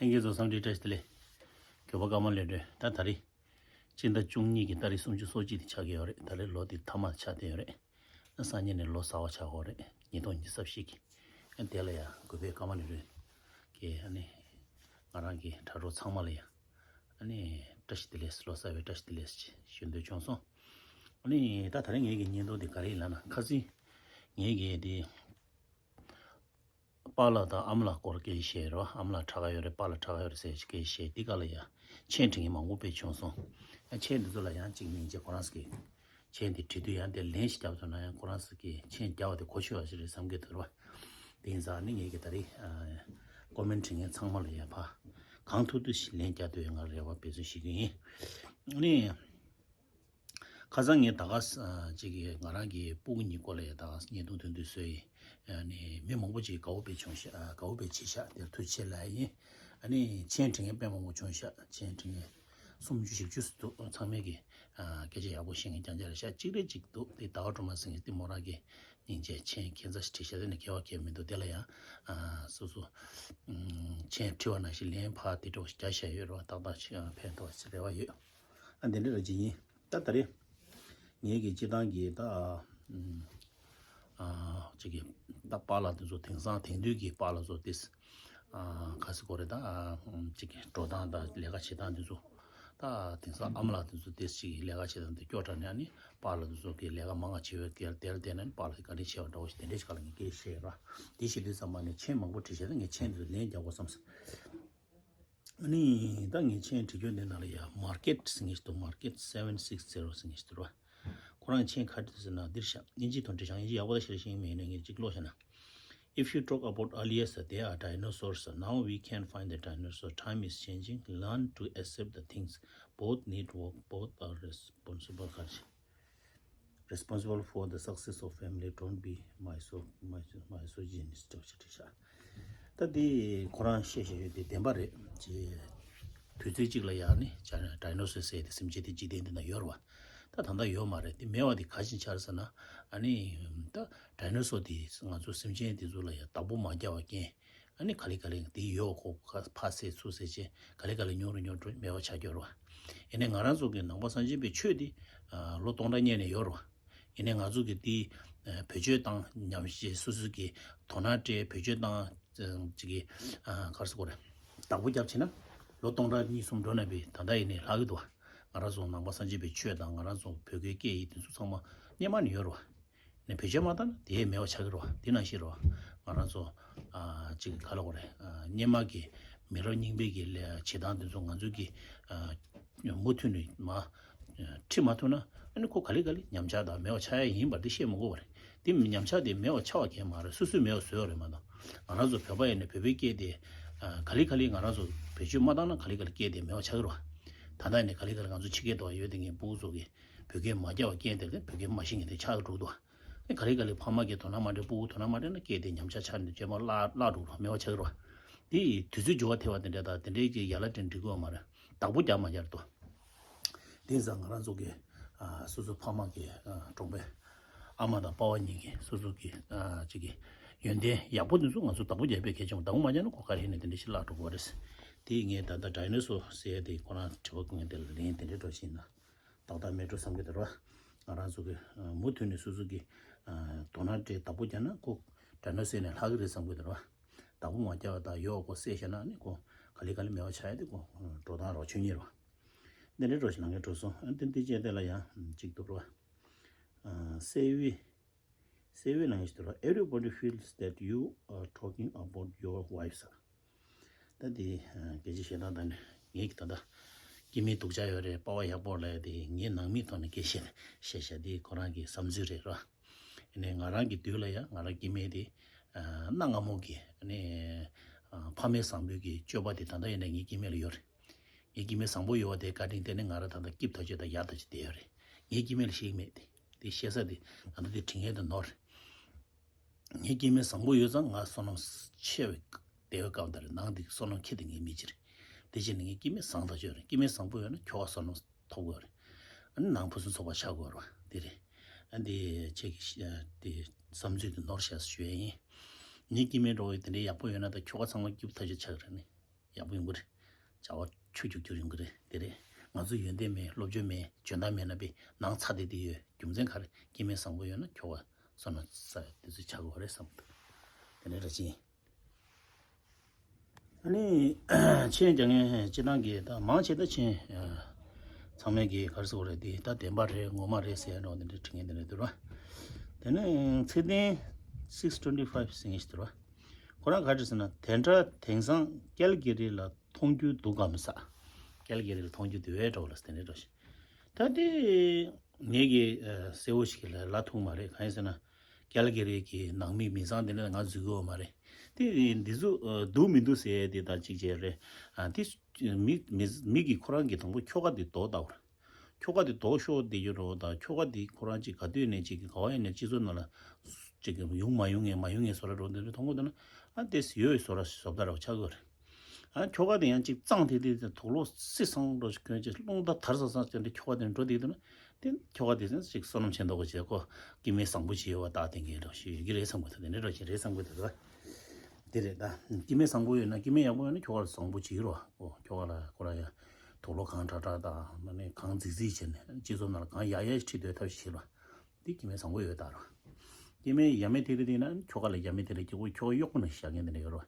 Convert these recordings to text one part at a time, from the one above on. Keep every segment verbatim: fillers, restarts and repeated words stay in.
ལྷན་རྒྱས་ཚོ་འཚམས་འདྲི་བཀྲ་ཤིས་བདེ་ལེགས། གྱོད་པ་ཀརྨ་ལས་སྒྲོན། ད་ད་རེས་སྤྱི་ཟླ་བཅུ་གཉིས་ཀྱི་ཏ་རིག་སུམ་ཅུ་སོ་གཅིག་དེ་ཆགས་ཀྱི་ཡོད་རེད། ད་རེས་ལོ་དེ་ཐ་མ་ཆགས་བསྡད་ཡོད་རེད། སང་ཉིན་ནས་ལོ་གསར་པ་ཆགས་ཀྱི་ཡོད་རེད། ཉིས་སྟོང་ཉི་ཤུ་རྩ་བཞི་གི། ཨ་དེ་ལ་ཡང་གུས་པས་ཀརྨ་ལས་སྒྲོན་གྱིས་ཨ་ནི་ང་རང་གི་དྲ་གྲོགས་ཚང་མ་ལ་ཡང་ཨ་ནི་བཀྲ་ཤིས་བདེ་ལེགས། ལོ་གསར་པའི་བཀྲ་ཤིས་བདེ་ལེགས་ཞུ་འདོད་བྱུང་སོང་། ཨ་ནི་ད་ད་རེས་ངེད་ཀྱི་བརྙན་ཐུང་དེ་ག་རེ་ཡིན་ལབ་ན། ཁ་སང་ངེད་ཀྱི་དེ་པཱ་ལགས་དང་ཨ་མ་ལགས་སྐོར་སྐད་ཆ་བཤད་རོགས། ཨ་མ་ལགས་དྲག་ག་ཡོད་རེད། པཱ་ལགས་དྲག་ག་ཡོད་རེད་ཟེར་སྐད་ཆ་བཤད། འདི་ག་ལ་ཡང་མཆན་འབྲི་མཁན་མང་པོ་དཔེ་བྱུང་སོང་། ཨ་མཆན་འདི་ཚོ་ལ་ཡང་གཅིག་མིན་གཅིག་ཁོ་རང་ཚོ་གི་མཆན་འདི་བྲིས་དུས་ཡང་དེ་ལན་ཞིག་རྒྱབ་ཐུབ་ན་ཡང་ཁོ་རང་ཚོ་གི་མཆན་རྒྱབ་པ་དེ་གོ་ཆོད་པ་ཞིག་རེད་བསམ་གྱི་འདུག་ར། དེ་ཡིན་ཙང་ནི་ངེད་ཀྱི་ད་རེས་ཀོ་མེན་ཊི་འབྲི་མཁན་ཚང་མ་ལ་ཡང་ཕ་གང་ཐུབ་ཐུབ་ཞིག་ལན་རྒྱག་ཐུབ་ཡོད་ང་རེ་བ་འབད་བརྩོན་ཞིག་གི་ཡིན། ཨ་ནི། ཁ་སང་ངས་ད་ག་ས་ཅིག་གིས་ང་རང་གི་སྤུ་གུ་གཉིས་སྐོར་ལ་ཡ་ད་ག་ས་བརྙན་ཐུང་ཐུང་ཐུང་བཟོས་ཡིན། ཨ་ནི་མི་མང་པོ་ཅིག་དགའ་བོ་དཔེ་བྱུང་ཤག་དགའ་བོ་དཔེ་བྱས་ཤག་དེར་ཐུགས་རྗེ་ཆེ་ལབ་ཡིན། ཨ་ནི་མཆན་འབྲི་མཁན་དཔེ་མང་པོ་བྱུང་ཤག་མཆན་འབྲི་མཁན་སུམ་ཅུ་བཞི་བཅུ་ཙམ་འདུག་ཚང་མས་ཀྱི་སྐད་ཆ་ཡག་པོ་བཤད་མཁན་རྐྱང་རྐྱང་རེད་ཤག་གཅིག་རེ་གཅིག་འདུག་དེ་ཟླ་བ་སྒྲོལ་མ་ཟེར་མཁན་དེ་མོ་རང་གི་སྙིང་རྗེ་མཆན་ཁྱད་མཚར་ཞིག་བྲིས་ཤག་དེ་ནི་སྐྱེ་བ་སྐྱེ་མི་འདུག་དེ་ལ་ཡང་སོ་སོ་མཆན་བྲིས་པ་ནང་བཞིན་ལན་ཕར་དེ་འདྲ་བོ་ཞིག་རྒྱག་བཞག་ཡོད་རེད་བ། ཏག་ཏག་ཕན་ཐོགས་རེ་བ་ཡོད། ཨ་འདི་འདྲ་རེ་ཅིག་ཡིན། ད་ད་རེས་ངེད་ཀྱི་སྤྱི་བཏང་གི་ད་ཨ་ཅིག་གི་ད་པཱ་ལགས་དེ་ཚོ་དེང་སང་དེང་དུས་ཀྱི་པཱ་ལགས་ཚོ་དེ་ཨ་ག་ཟེར་དགོས་རེད། ད་ཨ་ཅིག་གི་འགྲོ་སྟངས་དང་ལས་ཀ་བྱེད་སྟངས་དེ་ཚོ་ད་དེང་སང་ཨ་མ་ལགས་དེ་ཚོ་དེ་ཅིག་གི་ལས་ཀ་བྱེད་སྟངས་དེ་སྐྱོ་དྲགས་ནས། ཨ་ནི་པཱ་ལགས་དེ་ཚོ་གི་ལས་ཀ་མང་ང་བྱེད་པའི་དེར་དེར་བལྟས་ན་ནི་པཱ་ལགས་དེ་བཀའ་དྲིན་ཆེ་བ་འདྲ་བོ་ཞིག་དེ་འདྲ་ཞིག་ག་ལ་ངས་སྐད་ཆ་བཤད་ར། དེ་བཤད་དུས་ཙམ་པ་ནས་མཆན་མང་པོ་བྲིས་བྱས་ད་ངས་མཆན་དེ་ཚོ་ལན་རྒྱག་དགོས་བསམ་སོང་། ཨ་ནི་ད་ངས་མཆན་བྲིས་རྒྱུ་འདི་ནང་ལ་ཡ་མར་ཀེཊ་ཟེར་མཁན་ཞིག་འདུག་མར་ཀེཊ་seven six zero ཟེར་མཁན་ཞིག་འདུག་ར། ཁོ་རང་མཆན་ག་རེ་བྲིས་ཟེར་ན་འདིར་བཞག་དབྱིན་ཇི་ཐོག་བྲིས་བཞག་དབྱིན་ཇི་ཡག་པོ་ད་ཤེས་རེ་ཤེས་མེད་ནས་ངས་གཅིག་ཀློག་བྱས་ན། If you talk about aliens, they are dinosaurs. Now we can find the dinosaur. Time is changing. Learn to accept the things. Both need work. Both are responsible. ག་རེ་བྱས། Responsible for the success of family. Don't be miso miso misogynist. ད་འདི་ཁོ་རང་བཤད་བཤད་ཡོད་དེ་བདེན་པ་རེད། ཅེས་དུས་ཚོད་གཅིག་ལ་ཡང་ནི་ཌའི་ནོ་སོར་ཟེར་དེ་སེམས་ཅན་དེ་འཇིག་རྟེན་འདི་ན་ཡོད་རེད་བ། ད་ད་ལྟ་ཡོད་མ་རེད། དེ་མེད་པ་དེ་ག་བཞིན་ཆགས་ཟེར་ན། ཨ་ནི་ད་ཌའི་ནོ་སོར་དེ་ང་ཚོ་སེམས་ཅན་དེ་ཚོ་ལ་ཡང་བདག་པོ་མ་རྒྱབ་པ་རྐྱེན། ཨ་ནི་ག་ལེ་ག་ལེ་དེ་ཡོད་ཁོ་ཕར་ཟད་ཚུར་ཟད་བྱས་ག་ལེ་ག་ལེ་ཉུང་རུ་ཉུང་རུ་མེད་པ་ཆགས་ཀྱི་ཡོད་རེད་བ། ཡིན་ནའི་ང་རང་ཚོ་གི་ནང་པ་སངས་རྒྱས་པའི་ཆོས་དེ་ལོ་སྟོང་ཕྲག་སྔོན་ནས་ཡོད་རེད་བ། ཡིན་ནའི་ང་ཚོ་གི་དེ་བེད་སྤྱོད་བཏང་ཉམས་ཞིབ་སོ་སོ་གི་དོ་སྣང་སྤྲད་བེད་སྤྱོད་བཏང་ཅིག་གི་ག་རེ་ཟེར་དགོས་རེད། བདག་པོ་རྒྱབ་བྱས་ན་ལོ་སྟོང་ཕྲག་གཉིས་གསུམ་འགྲོ་ན་བས་ད་ལྟ་ཡིན་ནའི་ལྷག་གི་འདུག་བ། ང་རང་ཚོ་ནང་པ་སངས་རྒྱས་པའི་ཆོས་དང་ང་རང་ཚོ་བོད་སྐད་སྐད་ཡིག་དེ་ཚོ་ཚང་མ་སྔོན་མ་ནས་ཡོད་རེད་བ། ནས་བེད་སྤྱོད་མ་བཏང་ན་དེ་ཡས་མེད་པ་ཆགས་ཀྱི་རེད་བ། དེ་ནང་བཞིན་རེད་བ། ང་རང་ཚོ་ཨ་ཅིག་ག་ལ་གོ་རེད། ཨ་སྔོན་མ་གི་མི་རབས་རྙིང་པའི་གི་ལས་བྱེད་སྟངས་དེ་ཚོ་ང་ཚོ་གི་ཨ་མུ་མཐུད་ནས་མ་ཁྲིད་མ་ཐུབ་ན། ཨ་ནི་ཁོ་ག་ལེ་ག་ལེ་ཉམས་ཆག་དང་མེད་པ་ཆགས་ཡ་ཡིན་པ་དེ་བཤད་མི་དགོས་པ་རེད། དེ་ཉམས་ཆག་དེ་མེད་པ་ཆགས་པ་གང་མ་རེད། སོ་སོས་མེད་པ་བཟོས་པ་རེད་མ་གཏོགས། ང་རང་ཚོ་བོད་པ་ཡིན་ནའི་བོད་པའི་སྐད་དེ་ཨ་ག་ལེ་ག་ལེ་ང་རང་ཚོ་བེད་སྤྱོད་མ་བཏང་ན་ག་ལེ་ག་ལེ་སྐད་དེ་མེད་པ་ཆགས་ཀྱི་རེད་བ། ད་ལྟ་ཡིན་ནའི་ག་ལེ་ག་ལེ་ང་ཚོ་ཕྱི་རྒྱལ་དུ་ཡོད་དེ་ངའི་སྤུ་གུ་ཚོ་གི་བོད་སྐད་མ་རྒྱབ་པ་རྐྱེན་དེ་ལ་བོད་སྐད་མ་ཤེས་མཁན་དེ་ཆགས་འགྲོ་གི་འདུག་ཨ་ནི་ག་ལེ་ག་ལེ་ཕ་མ་གིས་དོ་སྣང་མ་སྤྲད། སྤུ་གུ་དོ་སྣང་མ་སྤྲད་ན་སྐད་དེ་ཉམས་ཆག་ཆགས་ནས་རྗེས་མ་བརླག་བརླག་འགྲོ་གི་རེད། མེད་པ་ཆགས་ཀྱི་རེད་བ། དེ་ཡི་དུས་ཚོད་འགྱུར་བ་ཐེབས་པ་དེ་འདྲ་ད་དེ་འདྲའི་གི་ཡ་ལ་དྲན་འགྲིག་གི་ཡོད་མ་རེད། བདག་པོ་རྒྱབ་མ་རྒྱབ་འདུག་དེ་ཙང་ང་རང་ཚོ་གི་ཨ་སོ་སོ་ཕ་མ་གི་ཨ་གྲོང་པའི་ཨ་མ་དང་པ་ཕ་གཉིས་ཀྱིས་སོ་སོ་གི་ཨ་ཅིག་གི་ཡོན་ཏན་ཡག་པོ་དེ་ཚོ་ང་ཚོ་བདག་པོ་རྒྱབ་པའི་གལ་ཆེན་པོ། བདག་པོ་མ་རྒྱབ་ན་ཁོ་ག་རེ་ཡིན་ནའི་དེ་འདྲ་ཞིག་བརླག་འགྲོ་གི་རེད། དེ་ངས་ད་ལྟ་ཌའི་ནོ་སོར་ཟེར་ཡ་དེ་ཁོ་རང་དྲི་བ་བཀོད་མཁན་དེ་ལ་ལན་དེ་འདྲ་འདྲ་ཞིག་ཡིན་ན། ཏག་ཏག་མེད་འགྲོ་བསམ་གྱི་འདུག་ར། ང་རང་ཚོ་གི་ཨ་མུ་མཐུད་ནས་སོ་སོ་གི་ཨ་དོ་སྣང་སྤྲད་བདག་པོ་རྒྱབ་ན་ཁོ་ཌའི་ནོ་སོར་ནས་ལྷག་གི་རེད་བསམ་གྱི་འདུག་ར། བདག་པོ་མ་རྒྱབ་པ་དང་ཡོད་ཁོ་བསད་བཞག་ན་ནི་ཁོ་ག་ལེ་ག་ལེ་མེད་པ་ཆགས་ཡ་དེ་ཁོ་འགྲོ་སྟངས་རོགས་ཆོས་ཉིད་རེད་བ། འདི་འདྲའི་འགྲོ་ཞིག་ནང་གི་འགྲོ་སོང་། ཨ་འདི་འདི་བྱས་དེ་ལ་ཡང་གཅིག་འདུག་ར། ཨ་སེ་བི་སེ་བི་ནང་གི་ཞིག་འདུག་ར། Everybody feels that you are talking about your wife ཟེར། ད་དེ་སྐད་ཆ་བཤད་སྟངས་དང་ནི་ངས་ད་ལྟ་སྐྱེ་དམན་སྡུག་ཅག་ཡོད་རེད། པ་ཕ་ཡག་པོ་ལབ་ཡ་དེ་ངའི་ནང་མིའི་ཐོག་ནས་སྐད་ཆ་བཤད་བཤད་བཤད་དེ་ཁོ་རང་གི་བསམ་ཚུལ་རེད་ར། ཡིན་ནའི་ང་རང་གི་དུས་ལ་ཡང་ང་རང་སྐྱེ་དམན་དེ་གནའ་སྔ་མོ་གི་ནི་ཕ་མེས་བཟང་པོའི་གི་སྤྱོད་པ་དེ་ད་ལྟ་ཡིན་ནའི་ངའི་སྐྱེ་དམན་ལ་ཡོད་རེད། ངའི་སྐྱེ་དམན་བཟང་པོ་ཡོད་པ་དེའི་བཀའ་དྲིན་དེ་ནི་ང་རང་ད་ལྟ་སྐྱིད་ཐག་ཆོད་དང་ཡག་ཐག་ཆོད་བསྡད་ཡོད་རེད། ངའི་སྐྱེ་དམན་ལ་བཤད་ཀྱི་མེད་དེ། དེ་བཤད་ས་དེ་ད་ལྟ་དེ་དྲི་མཁན་དེ་ནོར་རེད། ངའི་སྐྱེ་དམན་བཟང་པོ་ཡོད་ཙང་ང་བསོད་ནམས་ཆེ་བའི་བདེ་བའི་སྐབས་དེར་ནང་དེ་བསོད་ནམས་ཁྱད་དུ་ངའི་མི་ཅི་རེད། དེ་བྱས་ནས་ངའི་སྐྱེ་དམན་བཟང་ཐག་ཆོད་རེད། སྐྱེ་དམན་བཟང་པོ་ཡོད་ན་ཁྱོ་ག་བསོད་ནམས་ཐོབ་དགོས་རེད། ཨ་ནི་ནང་ཕུན་སུམ་ཚོགས་པ་ཆགས་དགོས་རེད་བ། དེ་རེད། ཨ་འདི་ཁྱེད་ཀྱི་དེ་བསམ་ཚུལ་དེ་ནོར་ཤག་ཞུ་ཡ་ཡིན། ངའི་སྐྱེ་དམན་འགྲོ་བའི་དེ་འདྲའི་ཡག་པོ་ཡོད་ན་ད་ཁྱོ་ག་ཚང་མ་སྐྱིད་པོ་ཐག་ཆོད་ཆགས་རེད་ནི། ཡག་པོ་ཡོང་གི་རེད། བྱ་བ་ཆུ་རྒྱུག་རྒྱུག་ཡོང་གི་རེད། དེ་རེད། ང་ཚོ་ཡོན་ཏན་མེད། སློབ་སྦྱོང་མེད། འཇོན་ཐང་མེད་ན་པས་ནང་ཚ་དེ་དེ་ཡོད། རྒྱུ་མཚན་ག་རེ། སྐྱེ་དམན་བཟང་པོ་ཡོད་ན་ཁྱོ་ག་བསོད་ནམས་བསགས་ཡ་དེ་ཚོ་ཆགས་དགོས་རེད་བསམ་གི་འདུག་དེ་ནས་ར་ཅིན། ཨ་ནི་མཆན་རྒྱག་མཁན་སྤྱིར་བཏང་གི་ད་མང་ཆེ་ད་མཆན་ཚང་མས་གི་ག་རེ་ཟེར་དགོས་རེད། དེ་ད་བདེན་པ་རེད། ངོ་མ་རེད་ཟེར་ཡ་འདྲ་བོ་དེ་འདྲ་བྲིས་མཁན་དེ་འདྲ་འདུག་ར། དེ་ནས་ཚེ་བརྟན་six twenty five ཟེར་མཁན་ཞིག་འདུག་ར། ཁོ་རང་ག་རེ་ཟེར་ན། དེ་འདྲ་དེང་སང་ཀལ་གི་རི་ལ་མཐོང་རྒྱུ་འདུག་གམ་ཟེར། ཀལ་གི་རི་ལ་མཐོང་རྒྱུ་འདུག་པས་འདྲ་བོ་ལ་དེ་འདྲ་འདྲ་བོ་ཞིག་ད་དེ་ངེད་ཀྱི་ཨ་གསལ་བོ་ཞིག་ལ་ལབ་ཐུབ་མ་རེད། གང་ཡིན་ཟེར་ན། ཀལ་གི་རི་གི་ནང་མི་མི་ཚང་དེ་འདྲ་ང་འཛུལ་གི་ཡོད་མ་རེད། དེ་འདི་ཚོ་ཨ་འདུག་མི་འདུག་ཟེར་དེ་ད་གཅིག་བྱས་རེད། ཨ་དེ་མི་མི་མི་གི་ཁོ་རང་གི་དང་པོ་ཁྱོ་ག་དེ་ལྡོག་ལྟ་བུ་རེད། ཁྱོ་ག་དེ་ལྡོག་ཤོག་དེ་ཡོད་རོ། ད་ཁྱོ་ག་དེ་ཁོ་རང་གཅིག་ག་དུས་ནས་གཅིག་གི་ག་བ་ཡིན་ནས་སྤྱི་ཚོགས་ནང་ལ་གཅིག་གི་ཡོང་མ་ཡོང་ངེས་མ་ཡོང་ངེས་བཟོ་འདྲ་འགྲོ་འདི་འདྲ་མཐོང་གི་འདུག་ན། ཨ་དེ་ཡོད་བཟོ་འདྲ་བཟོ་ལྟ་འདྲ་བོ་ཆགས་ཀྱི་ཡོད་རེད། ཨ་ཁྱོ་ག་དེ་ཡང་གཅིག་གཙང་དེ་དེ་དེ་དུག་ལོག་སི་སང་འགྲོ་ཞིག་གོན་ཅིག་རླུང་རྟ་དར་ས་སང་ཅིག་འདྲ་ཁྱོ་ག་དེ་འགྲོ་དེ་འདུག་ན། དེ་ཁྱོ་ག་དེ་ཚོ་ཅིག་བསོད་ནམས་ཆེ་མདོག་གི་བྱེད་སྒོ་སྐྱེ་དམན་བཟང་པོ་བྱེད་ཡོད་པ་ད་དེ་འགན་འགྲོ་ཞིག་ཡོད་ཀྱི་རེད་བསམ་གི་འདུག་དེ་འདྲ་འགྲོ་ཞིག་རེད་བསམ་གི་འདུག་རེད་བ། དེ་རེད་ད། སྐྱེ་དམན་བཟང་པོ་ཡོད་ན་སྐྱེ་དམན་ཡག་པོ་ཡོད་ན་ཁྱོ་ག་ལ་བཟང་པོ་བྱེད་ཀྱི་རོ། ཨོ་ཁྱོ་ག་ལ་ཁོ་ར་ཡ་དུག་ལོག་གང་དྲག་དྲག་དང་ཨ་ནི་གང་རྫིག་རྫིག་བྱས་ནས་སྤྱི་ཚོགས་ནང་ལ་གང་ཡག་ཡག་ཞིག་ཁྲིད་སྡོད་ཐབས་ཤིག་བྱེད་རོ། འདི་སྐྱེ་དམན་བཟང་པོ་ཡོད་ད་རོ། སྐྱེ་དམན་ཡ་མེད་དེ་རེད་དེ་ན་ཁྱོ་ག་ལ་ཡ་མེད་དེ་རེད་སྐྱེ་བོ་ཁྱོ་ག་གཡོག་པོ་ནང་བཞག་མཁན་དེ་འདྲ་ཡོད་རོ།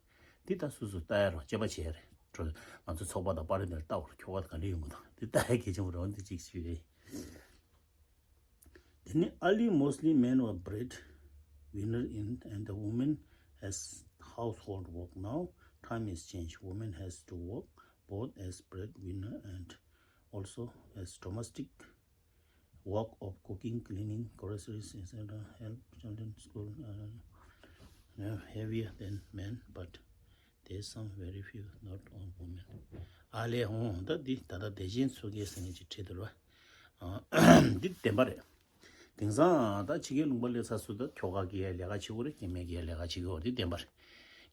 འདི་ད་སོ་སོ་ལྟ་ཡ་རོ་དཔྱད་པ་བྱས་རེད། ང་ཚོ་ཚོགས་པ་དང་པར་འདིར་ལྟ་བར་ཁྱོ་ག་ག་འདྲ་ཡོང་གི་དང་འདི་ལྟ་ཡ་གལ་ཆེན་པོ་རེད། འདི་གཅིག་ཞུས་རེད། Then early mostly men were bread winner in and the woman as household work. Now time is changed. Women has to work both as bread winner and also as domestic work of cooking, cleaning, groceries, et cetera. Help children school uh, heavier than men, but there's some very few, not all women. ཨ་ལས་ཧོང་ད་འདི་ད་ལྟ་བདེ་ཆེན་མཚོ་རྒྱལ་ཟེར་མཁན་ཅིག་བྲིས་འདུག་ར། འདི་བདེན་པ་རེད། དེང་སང་ད་ཕྱི་རྒྱལ་ལུང་པ་སླེབས་ཚར་སུ་ད་ཁྱོ་ག་གི་ལས་ཀ་བྱེད་དགོས་རེད། སྐྱེ་དམན་གྱི་ལས་ཀ་བྱེད་དགོས་རེད། འདི་བདེན་པ་རེད།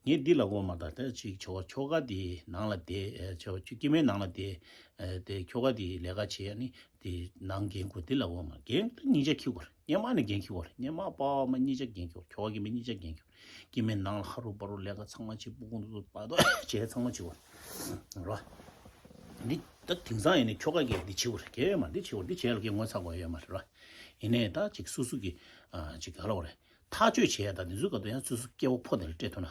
ངས་འདི་ལབ་དགོས་མ་ད་ད་ཅིག་ཁྱོ་ག་ཁྱོ་ག་དེ་ནང་ལ་བསྡད་ཁྱོ་སྐྱེ་དམན་ནང་ལ་བསྡད་དེ་ཁྱོ་ག་དེ་ལས་ཀ་བྱེད་ཨ་ནི་དེ་ནང་འགན་ཁུར་དེ་ལབ་དགོས་མ་འགན་དེ་གཉིས་ཆ་འཁྱེར་དགོས་རེད། སྔོན་མ་ནས་འགན་འཁྱེར་དགོས་རེད། སྔོན་མ་པ་ཕ་མ་གཉིས་ཆ་འགན་འཁྱེར་དགོས། ཁྱོ་ག་སྐྱེ་དམན་གཉིས་ཆ་འགན་འཁྱེར། སྐྱེ་དམན་ནང་ལ་ཧ་རུ་པ་རུ་ལས་ཀ་ཚང་མ་བྱེད། སྤུ་གུ་འདི་ཚོ་པ་ཏོ་བྱས་ཚང་མ་བྱེད་དགོས་རེད། འདི་ད་དེང་སང་ཡིན་ནའི་ཁྱོ་ག་གིས་འདི་བྱེད་དགོས་རེད། གལ་ཡོད་མ་རེད། འདི་བྱེད་དགོས་རེད། འདི་བྱས་ལ་གལ་ངོ་ཚ་དགོས་ཡོད་མ་རེད་ར། ཡིན་ནའི་ད་ཅིག་སོ་སོ་གི་ཨ་ཅིག་ག་ལ་བ་རེད། ཐག་གཅོད་བྱེད་ཡ་ད་འདི་ཚོའི་སྐབས་དུ་ཡང་སོ་སོ་སྐྱེ་བོ་ཕོ་དེ་ལ་སྤྲད་ཐུབ་ན།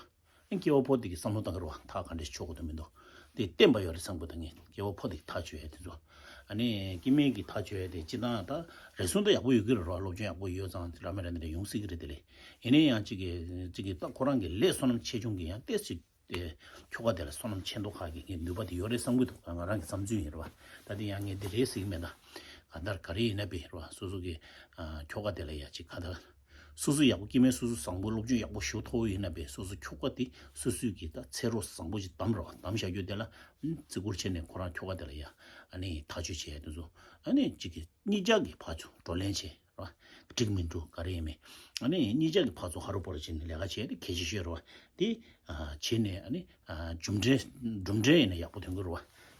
ཨ་སྐྱེ་བོ་ཕོ་དེ་གི་བསམ་བློ་བཏང་གི་རེད་བ། ཐག་ག་འདྲས་ཆོད་དགོས་དོན་མི་འདུག་དེ་བརྟེན་པ་ཡོད་རེད་བསམ་གི་འདུག་ངས་སྐྱེ་བོ་ཕོ་དེ་གི་ཐག་གཅོད་ཡ་དེ་ཚོ། ཨ་ནི་སྐྱེ་དམན་གྱི་ཐག་གཅོད་ཡ་དེ་སྤྱིར་བཏང་ད་རེ་ཟུང་ད་ཡག་པོ་ཡོད་ཀྱི་རེད་ར། སློབ་སྦྱོང་ཡག་པོ་ཡོད་ཙང་དེ་འདྲ་མི་འདྲ་འདི་འདྲ་ཡོང་སྲིད་ཀྱི་རེད། དེ་ལས་ཡིན་ནའི་ཡང་གཅིག་གི་གཅིག་གི་ད་ཁོ་རང་གི་ལས་བསོད་ནམས་ཆེ་ཆུང་གི་ཡང་ཏོག་ཙམ་དེ་ཁྱོ་ག་དེ་ལ་བསོད་ནམས་ཆེ་མདོག་ཁ་གི་ངས་ནུས་པ་དེ་ཡོད་རེད་བསམ་གི་འདུག་ང་རང་གི་བསམ་ཚུལ་ཡིན་རེད་བ། ད་དེ་ཡང་ངས་འདི་རེད་ཟེར་གི་མེད་ད། ག་འདྲ་ག་རེ་ཡིན་ན་བས་རེད་བ། སོ་སོ་གི་ཨ་ཁྱོ་ག་དེ་ལ་ཡ་གཅིག་ག་འདྲ། སོ་སོ་ཡག་པོ་སྐྱེ་དམན་སོ་སོ་བཟང་པོ་སློབ་སྦྱོང་ཡག་པོ་ཞུ་ཐོག་ཡིན་ན་བས་སོ་སོ་ཁྱོ་ག་དེ་སོ་སོའི་གི་ད་ཚེ་རོགས་བཟང་པོ་ཅིག་བདམས་རོགས་བདམས་བཞག་རྒྱུ་དེ་ལ་བརྩི་བཀུར་བྱས་ནས་ཁོ་རང་ཁྱོ་ག་དེ་ལ་ཡ་ཨ་ནི་ཐག་གཅོད་བྱས་དེ་ཚོ་ཨ་ནི་གཅིག་གི་གཉིས་ཆ་གི་ཕར་ཚུར་བགྲོ་གླེང་བྱས་རོགས། འགྲིག་མི་འགྲིག་ག་རེ་ཡིན་མིན། ཨ་ནི་གཉིས་ཆ་གི་ཕར་ཚུར་ཧ་རུ་པ་རུ་བྱས་ནས་ལས་ཀ་བྱས་དེ་གལ་ཆེ་ཤོས་རེད་བ། དེ་ཨ་བྱས་ནས་ཨ་ནི་ཨ་གྲུབ་འབྲས་གྲུབ་འབྲས་ཡིན་ན་ཡག་པོ་ཐོན་གི་རེད་བ།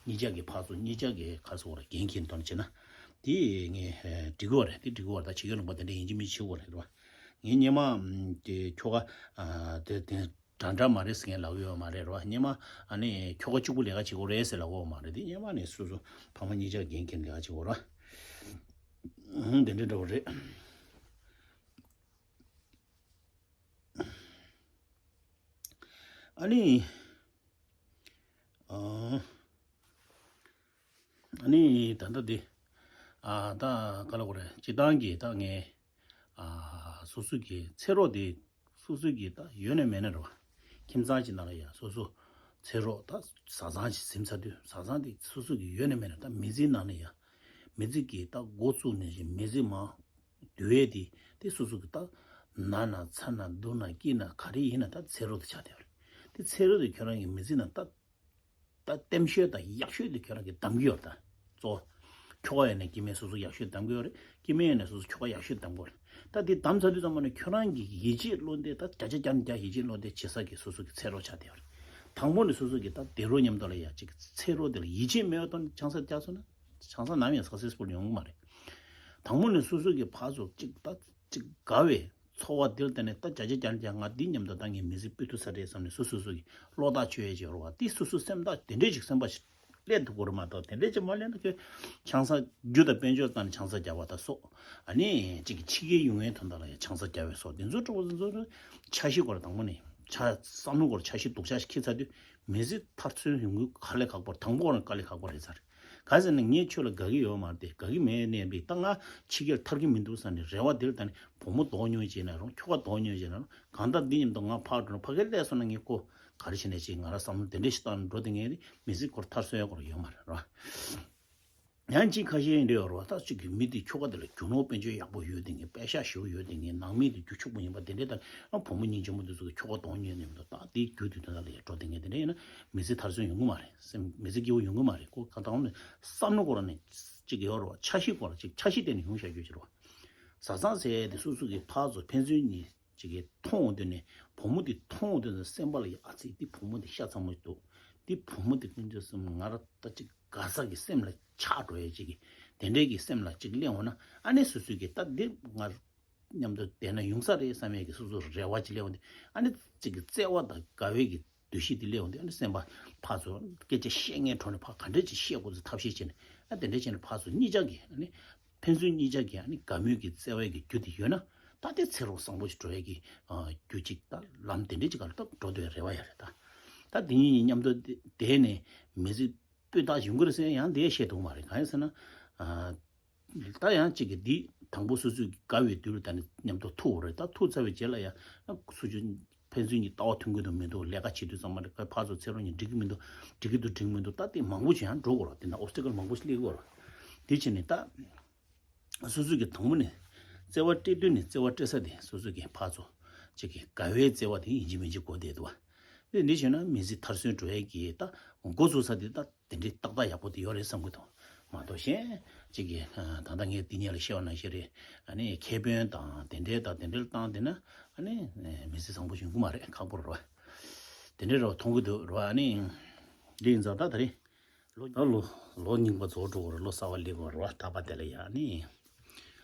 གཉིས་ཆ་གི་ཕར་ཚུར་གཉིས་ཆ་གི་ག་རེ་ཟེར་དགོས་རེད། འགན་འཁྱེར་དོན་བྱས་ན་དེ་ངས་ཨ་འགྲིག་གི་བ་རེད། དེ་འགྲིག་གི་བ་རེད། ད་ཕྱི་རྒྱལ་ལུང་པ་དེ་འདྲ་ཡིན་གཅིག་མིན་གཅིག་བྱེད་དགོས་རེད་བ། ངས་སྔོན་མ་དེ་ཁྱོ་ག་ཨ་དེ་དེ་འདྲ་འདྲ་མ་རེད་ཟེར་མཁན་ལབ་ཡོད་མ་རེད་རོ། སྔོན་མ་ཨ་ནི་ཁྱོ་ག་གཅིག་པུ་ལས་ཀ་བྱེད་དགོས་རེད་ཟེར་ལབ་ཡོད་མ་རེད། དེ་སྔོན་མ་ནས་སོ་སོ་ཕ་མ་གཉིས་ཆ་འགན་འཁྱེར་ལས་ཀ་བྱེད་དགོས་རོ། ཧུམ། དེ་འདྲ་འདྲ་བོ་རེད། ཨ་ནི། ཨ་ནི་ད་ལྟ་འདི། ཨ་ད་ག་ལ་གོ་རེད། སྤྱིར་བཏང་གི་ད་ངས་ཨ་སོ་སོ་གི་ཚེ་རོགས་འདི་སོ་སོ་གི་ད་ཡོད་ན་མེད་ན་རེད་བ། ཁྱིམ་ཚང་གཅིག་ནང་ལ་ཡ་སོ་སོ་ཚེ་རོགས་ད་བཟའ་ཚང་ཞིག་ཟིན་ཚར་དུས་བཟའ་ཚང་འདི་སོ་སོ་གི་ཡོད་ན་མེད་ན་ད་མི་ཚེའི་ནང་ལ་ཡ་མི་ཚེ་གི་ད་འགོ་བཙུགས་ནས་ཞིག་མི་ཚེ་མ་དུས་བས་དེ་དེ་སོ་སོ་གི་ད་ན་ན་ཚ་ན་སྡུག་ན་སྐྱིད་ན་ག་རེ་ཡིན་ན་ད་ཚེ་རོགས་དེ་ཆགས་བསྡད་པ་རེད། དེ་ཚེ་རོགས་དེ་ཁྱོད་རང་གི་མི་ཚེ་ནང་ད་ད་བརྟན་ཤོས་དང་ཡག་ཤོས་དེ་ཁྱོད་རང་གིས་གདམ་གྱི་ཡོད་ད། གཙོ་བོ། ཁྱོ་ག་ཡིན་ན་སྐྱེ་དམན་སོ་སོ་ཡག་ཤོས་གདམ་གྱི་ཡོད་རེད། སྐྱེ་དམན་ཡིན་ན་སོ་སོ་ཁྱོ་ག་ཡག་ཤོས་གདམ་གྱི་ཡོད་རེད། ད་དེ་གདམ་ཚར་དུས་ཙམ་པ་ནས་ཁྱོད་རང་གི་ཡིད་ཆེས་བློ་འདས་ད་བརྒྱ་ཆ་བརྒྱ་ནས་བརྒྱ་ཡིད་ཆེས་བློ་འདས་བྱེད་ས་གི་སོ་སོ་གི་ཚེ་རོགས་ཆགས་བསྡད་ཡོད་རེད། དང་པོ་ནས་སོ་སོ་གི་ད་དེ་རོགས་མཉམ་དུ་ལ་ཡ་གཅིག་ཚེ་རོགས་དེ་ལ་ཡིད་ཆེས་མེད་པ་དང་ཆང་ས་བརྒྱབ་སོང་ན་ཆང་ས་ནམ་ཡང་སག་སེ་སི་ཕུལ་ཡོང་གི་མ་རེད། དང་པོ་ནས་སོ་སོ་གི་ཕར་ཚུར་གཅིག་ད་གཅིག་དགའ་བའི་ ཚོར་བ་འདིར་བརྟེན་ནས་ད་བརྒྱ་ཆ་བརྒྱ་ནས་བརྒྱ་ང་འདི་མཉམ་དུ་ད་ངས་མི་ཚེ་སྤོས་ཐུབ་ས་རེད་བསམ་ནས་སོ་སོ་སོ་གི་བློ་ཐག་ཆོད་ཡས་ཅིག་ཡོད་རེད་བ། དེ་སོ་སོ་སེམས་ཐག་དེ་འདྲས་ཅིག་སེམས་པ་ཞིག་སླེབས་ཐུབ་དགོས་རེད་མ་གཏོགས། དེ་འདྲས་ཅིག་མ་སླེབས་ན་ཁྱོད་ཆང་ས་རྒྱུ་དང་དཔལ་འབྱོར་བཏང་ནས་ཆང་ས་རྒྱག་པ་དང་སོགས། ཨ་ནི་གཅིག་གི་ཕྱི་རྒྱལ་ཡོང་ཡས་དོན་དག་ལ་ཡང་ཆང་ས་རྒྱག་པའི་སོགས་དེ་ཚོ་འགྲོ་བ་དེ་ཚོ་འཆར་གཞི་སྐོར་དང་པོ་ནས་ཆ་བསམ་བློ་སྐོར་འཆར་གཞི་སྡུག་ཅག་ཞིག་འཁྱེར་ཚར་དུས་མི་ཚེ་མཐར་སོན་ཡོང་གི་དཀའ་ལས་ཁག་པོ་དང་པོ་རང་དཀའ་ལས་ཁག་པོ་རེད་ཚར། ག་ཟེར་ན་ངས་ཁྱོད་ལ་དགའ་གི་ཡོད་མ་རེད་དེ། དགའ་གི་མེད་ནས་པའི་ད་ང་ཕྱི་རྒྱལ་ཐར་གི་མི་འདུག་ཟེར་ནས་རེ་བ་དེར་ད་ནི་བུ་མོ་དོགས་ཉོས་བྱས་ན་རུང་ཁྱོ་ག་དོགས་ཉོས་བྱས་ན་རུང་གང་ལྟར་འདི་མཉམ་དུ་ང་ཕར་འགྲོ་ན་ཕ་གིར་སླེབས་སོང་ན་ངས་ཁོ་ག་རེ་བྱས་ནས་ཅིག་ང་རང་བསམ་བློ་དེ་འདྲས་ཞིག་བཏང་ནས་འགྲོ་དེ་ངས་མི་ཚེ་སྐོར་མཐར་སོན་ཡག་སྐོར་ཡོད་མ་རེད་ར། ཡང་གཅིག་ཁ་ཤས་འདྲ་ཡོད་རེད་བ། ད་གཅིག་གི་མི་དེ་ཁྱོ་ག་དེ་ལ་རྒྱུ་ནོར་དཔལ་འབྱོར་ཡག་པོ་ཡོད་དེ་ངས་པད་ཤག་ཞེ་པོ་ཡོད་དེ་ངས་ནང་མི་དེ་རྒྱུ་ཕྱུག་པོ་ཡིན་པ་དེ་འདྲས་ད་ཨ་བུ་མོ་སྙིང་རྗེ་མོ་དེ་ཚོ་གི་ཁྱོ་ག་དོགས་ཉོས་ནས་མི་འདུག་ད་དེའི་རྒྱུ་དེ་དོན་དག་ལ་ཡ་འགྲོ་དེ་ངས་དེ་འདྲས་ཡིན་ན་མི་ཚེ་མཐར་སོན་ཡོང་གི་མ་རེད། སེམས་མི་ཚེ་སྐྱིད་པོ་ཡོང་གི་མ་རེད། ཁོ་ག་དང་ནས་བསམ་བློ་སྐོར་ནས་གཅིག་ཡོད་རེད་བ། འཆར་གཞི་སྐོར་གཅིག་འཆར་གཞི་བརྟེན་ནས་ཡོང་བཞག་རྒྱུ་ཅིག་རེད་བ། བཟའ་ཚང་ཟེར་ཡས་དེ་སོ་སོ་གི་ཕར་ཚུར་ཕན་ཚུན་གཉིས་ཅིག་གིས་མཐོང་འོང་དུས་ནས་བུ་མོ་དེ་མཐོང་འོང་དུས་ནས་སེམས་པ་ལ་ཡ་ཨ་ཙི་དེ་བུ་མོ་དེ་ཤ་ཚ་མོ་ཞིག་འདུག་དེ་བུ་མོ་དེ་ཀུན་སྤྱོད་སེམས་ང་ར་ད་ཅིག་དགའ་ས་གི་སེམས་ལ་ཆགས་འགྲོ་ཡས་ཅིག་གི་དེ་འདྲས་ཀྱི་སེམས་ལ་ཅིག་སླེབས་འོང་ན་ཨ་ནི་སོ་སོ་གི་ད་འདི་ང་མཉམ་དུ་བསྡད་ན་ཡོང་ས་རེད་བསམ་ཡས་ཀྱི་སོ་སོ་རེ་བ་ཅིག་སླེབས་འོང་དུས་ཨ་ནི་ཅིག་གི་བརྩེ་བ་དང་དགའ་བའི་གི་འདུ་ཤེས་དེ་སླེབས་འོང་དུས་ཨ་ནི་སེམས་པ་ཕར་ཚུར་སྐད་ཆ་བཤད་མཁན་གྲོགས་ནས་ཕར་ག་འདྲས་ཅིག་བཤད་དགོས་ཚུལ་ཐབས་ཤེས་བྱས་ནས་ཨ་དེ་འདྲས་བྱས་ནས་ཕར་ཚུར་གཉིས་ཆ་གི་ཨ་ནི། ཕན་ཚུན་གཉིས་ཆ་གི་ཨ་ནི་དགའ་མོས་ཀྱི་བརྩེ་བའི་གི་རྒྱུ་དེ་ཡོད་ན་ད་དེ་ཚེ་རོགས་བཟང་པོ་ཞིག་འགྲོ་ཡས་ཀྱི་རྒྱུ་གཅིག་ད་ལམ་དེ་འདྲས་ཅིག་ག་ལ་ད་འགྲོ་འདོད་རེ་བ་ཡོད་རེད་ད། ད་དེ་གཉིས་མཉམ་དུ་བསྡད་ནས་མི་ཚེ་སྤོས་དག་ཡོང་གི་རེད་ཟེར་ཡང་དེ་བཤད་ཐུབ་མ་རེད། གང་ཡིན་ཟེར་ན་ད་ཡང་གཅིག་གི་འདི་དང་པོ་སོ་སོས་དགའ་བའི་དུས་ལ་ད་ནི་མཉམ་དུ་ཐུག་རེད། ད་ཐུག་ཚར་བའི་རྗེས་ལ་ཡང་སོ་སོ་ཕན་ཚུན་གྱི་ལྟ་བ་མཐུན་གྱི་འདུག་མི་འདུག་ལས་ཀ་བྱེད་དུས་ཙམ་པ་རེད། ཁ་ཕར་ཚུར་ཚེ་རོགས་གཉིས་འགྲིག་གི་མི་འདུག་འགྲིག་གི་འདུག་འགྲིག་གི་མི་འདུག་ད་དེ་མང་པོ་ཞིག་ཡང་འགྲོ་དགོས་རེད། དེ་འདྲ་ཨོབ་སི་ཊི་ཀལ་མང་པོ་ཞིག་སླེབས་ཀྱི་ཡོད་རེད། དེ་བྱས་ནས་ད་སོ་སོ་གི་དང་པོ་ནས་བརྩེ་བ་སྤྲད་དུས་ནས་བརྩེ་བ་སྤྲད་ས་དེ་སོ་སོ་གི་ཕར་ཚུར་གཅིག་གི་དགའ་བའི་བརྩེ་བ་དེ་ཡིན་གཅིག་མིན་གཅིག་དགོས་བསྡད་འདུག་བ། དེ་འདི་བྱས་ན་མི་ཚེ་མཐར་སོན་འགྲོ་ཡས་ཀྱི་ད་འགོ་བཙུགས་ས་དེ་ད་དེ་འདྲའི་ཏག་ཏག་ཡག་པོ་དེ་ཡོད་རེད་བསམ་གྱི་འདུག་མ་གཏོགས་གཞན་གཅིག་གི་ད་ལྟ་ངས་འདི་ཉིད་ལ་བཤད་པ་ནང་བཞིན་རེད། ཨ་ནི་ཁེ་ཕན་དང་དེ་འདྲའི་ད་དེ་འདྲའི་བཏང་དེ་ན་ཨ་ནི་མི་ཚེ་བཟང་པོ་ཡོང་གི་མ་རེད། ཁག་པོ་རེད་བ། དེ་འདྲའི་རེ་བ་མཐོང་གི་འདུག་རེད་བ། ཨ་ནི་འདི་ཡིན་ཙང་ད་ད་རེད། ལོ་ད་ལོ་ལོ་རྙིང་པ་རྫོགས་འགྲོ་གི་རེད། ལོ་གསར་པ་སླེབས་ཀྱི་རེད་བ། ད་བར་དེ་ལ་ཡ་ཨ་ནི།